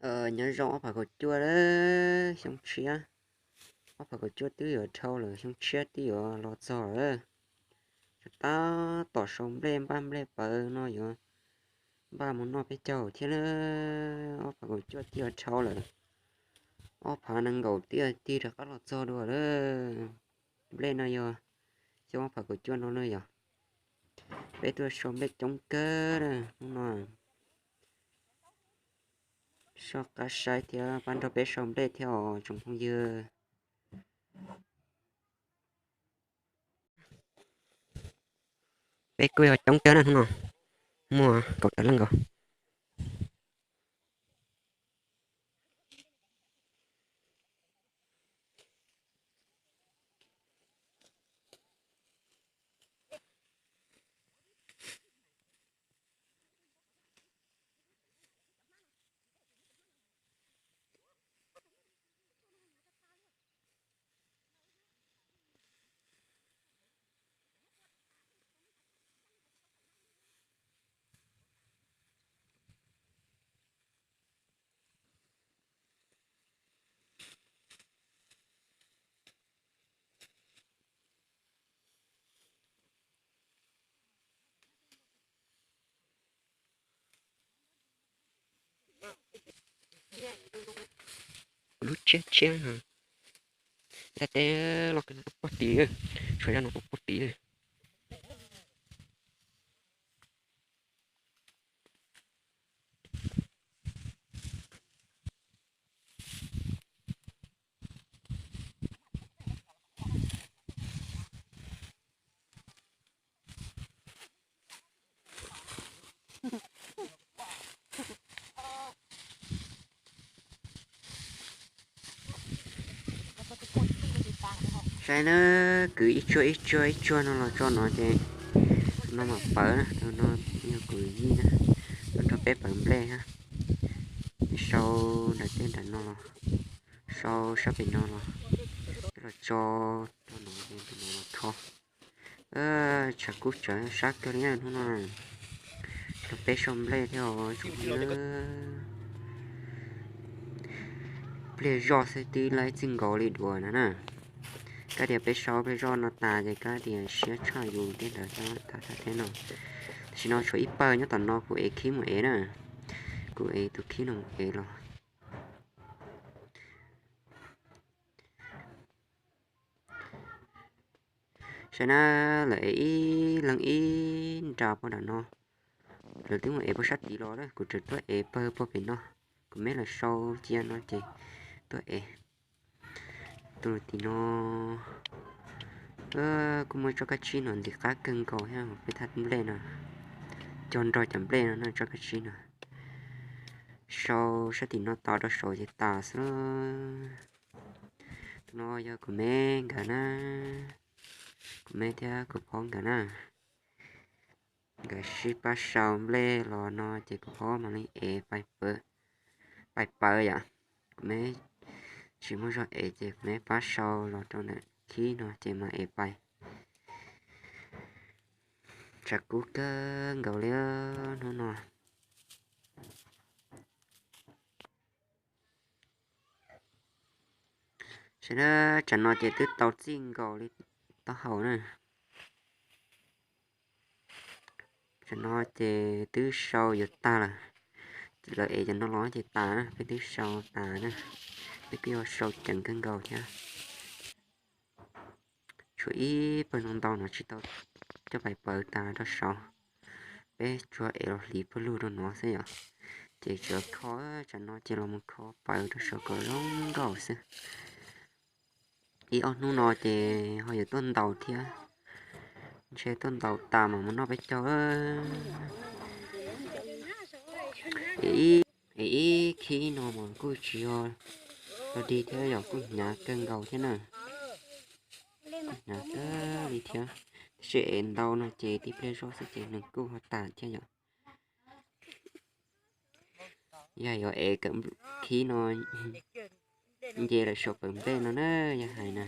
Nyob zoo ob phav kaum cuaj lawm, xyoo tshiab, ob phav kaum cuaj twb yuav dhau lawm, xyoo tshiab twb yuav los txog lawm. Tab tom sau nplej npaj nplej pawv no yuav npaj mus noj peb caug thiab lawm, ob phav kaum cuaj twb yuav dhau lawm, ob phav nees nkaum twb tig rov qab los txog dua lawm. Nplej no yog xyoo ob phav kaum cuaj no na yog. Peb tuaj sau nplej coob kawg na hnub no. Soj qab saib thiab pab nrog peb sau nplej thiab os tsoom phooj ywg. Peb kuj yog coob kawg na hnub no, muaj kaum tawm leej nkaus. Lub tshiab tshiab, ntaj teb los kawg no pob tid, tshuav zaj no pob tid. Saib na, kwv ib tsuag ib tsuag ib tsuag no los tso no ces no mam pawv na, no yog kuv yij na, no rau peb pawv nplej na. Sau nram tej nram no los, sau sab pem no los, peb los tso rau no, no los kho. Tshav kub tsawv sab kawg li hnub no. Rau peb sau nplej thiab os tsoom phooj ywg. Pliag zoj xwb twb laib txij nkaus li duav no na. Kab tias peb sau pliag zoj no tas ces kab tias siab tshaj yus tej ntawd thiab, tag tag thiab no. Tam sim no tshuav ib pawg nyob tom no kuv ev khib mus ev na. Kuv ev tus khib no mus ev los. Saib na, lawv ev ib leeg ib nra puag nram no. Lawv twb mus ev puag sab tid los lawm, kuv tseem tuaj ev pawg puag pem no. Kuv me lawv sau cia no ces tuaj ev. Tus tim no kuj muaj tsob kab tsib no ntim qab kawg nkaus thiab peb thaj nplej no. Cog nrog cov nplej no na tsob kab tsib no. Sau sab tim no tos rau saud ces tas xwb. Tus no yog kuv me nkawd na, kuv me thiab kuv phob nkawd na. Nkawd sib pab sau nplej los no ces kuv phob mam li ev pais pawv yom. Kuv me tsis muaj zog ev ces kuv me pab sau los rau ntawm khib no ces mam ev pais. Tshav kub kawg nkaus li hnub no. Saib na, tsam no ces twb tau txij nkaus li taub hau na. Tsam no ces twb sau yuav tag lawm. Lawv ev cov no los ces tas na, peb twb sau tas na. Peb kuj yuav sau ceev kawg nkaus thiab. Tshuav ib pawg no ntau no tsis tau coj pais pawv tas rau saud. Peb tsuas ev los hliv pawg lug rau no xwb yom. Ces tsuas kho, tsam no ces los mus kho pawv rau saud kom zoo nkauj xwb. Ib ob hnub no ces ho yuav tuaj ntaus thiab. Ntshe tuaj ntaus tas mam mus noj peb caug. Es ib khib no mas kuj tsis yog dig thiab yom, kuj hnyav kawg nkaus thiab na. Kuj hnyav kawg li thiab. Tab sis ev ntau no ces tib pliag zoj xwb ces nws kuj ho tas thiab yom. Yog yuav ev kawm khib no nce lawm saum pawv nplej no na, yog hais na.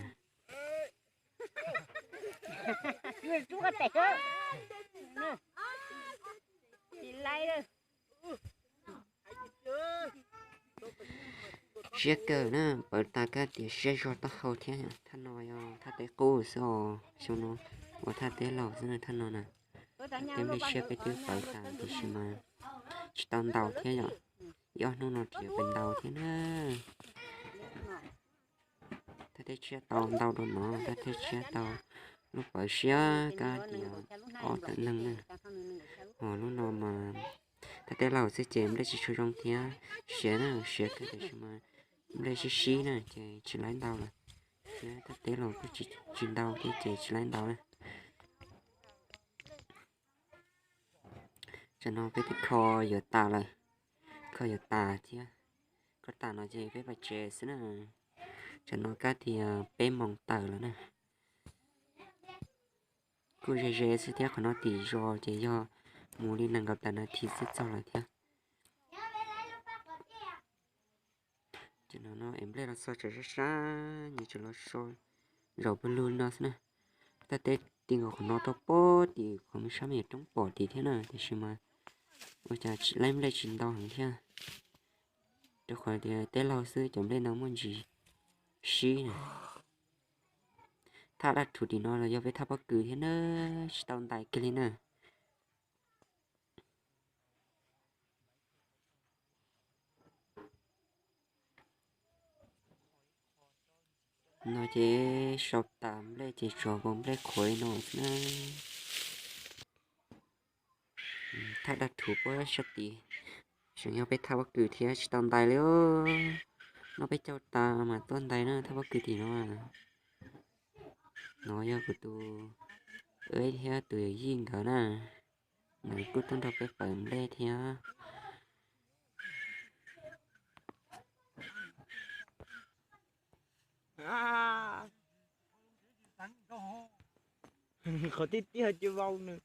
Siab kawg na, pawv tas kab tias siab zog taub hau thiab. Thaj no yog thaj teb qub xwb os, xyoo no ua thaj teb laug xwb na thaj no na. Tej nplej siab peb twb pawv tas tiam sis mas tsis tau ntau thiab yom. Ib ob hnub no tseem yuav pes ntau thiab na. Thaj teb tshiab tau ntau dua no, thaj teb tshiab tau lub pawv siab kab tias ob tawm neeg na. Ho lub no mas thaj teb laug xwb ces nplej tsis tshua zoo thiab, siav na, siav kawg tiam sis mas nplej sib sib na ces tsis laib ntau lawm, thiab thaj teb laug kuj tsis ntau thiab ces tsis laib ntau na. Tsam no peb twb kho yuav tas lawm, kho yuav tas thiab, kho tas no ces peb pais tsev xwb na. Tsam no kab tias peb moos tawm lawm na. Kuj ze ze xwb thiab, qhov no tim zos ces yog mus li nees nkaum tawm nas this xwb txog lawm thiab. Ces no no es nplej los so tsam sab sab, nyias tseem los so zaum pawg lug li no xwb na. Thaj teb ti nkaus qhov no rau pem tim qhov me sab me nyuam roob pom tim thiab na, tiam sis mas ua cas laib nplej tsis ntau heev thiab, rau qhov tias teb laug xwb cov nplej no muaj ntsis sib na. Thaj dab rhuv tim no los yog peb thaj pob kws thiab na, tsis tau ntais kiag li na. No ces sau tas nplej ces tsuas nkaus nplej qhuav li no xwb na. Thaj dab rhuv puag sab tid, tseem yog peb thaj pob kws thiab tsis tau ntais li. Noj peb caug tas mas tuaj ntais na thaj pob kws tim no. No yog kuv tus, thiab tus yawm yij nkawd na, nkawd kuj tuaj nrog peb pawv nplej thiab. Qhov tiaj tiaj ces vau nws.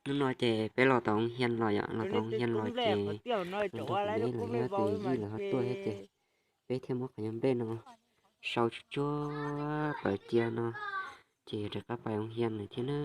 Hnub no ces peb los tau hoo hias los yom, los tau hoo hias los ces los nrog kuv niam los yog tus yij lawv ho tuaj thiab ces peb thiaj muab qhov nyuag nplej no sau tsuag tsuag pawv cia no ces yuav rov qab pais hoo hias lawm thiab na.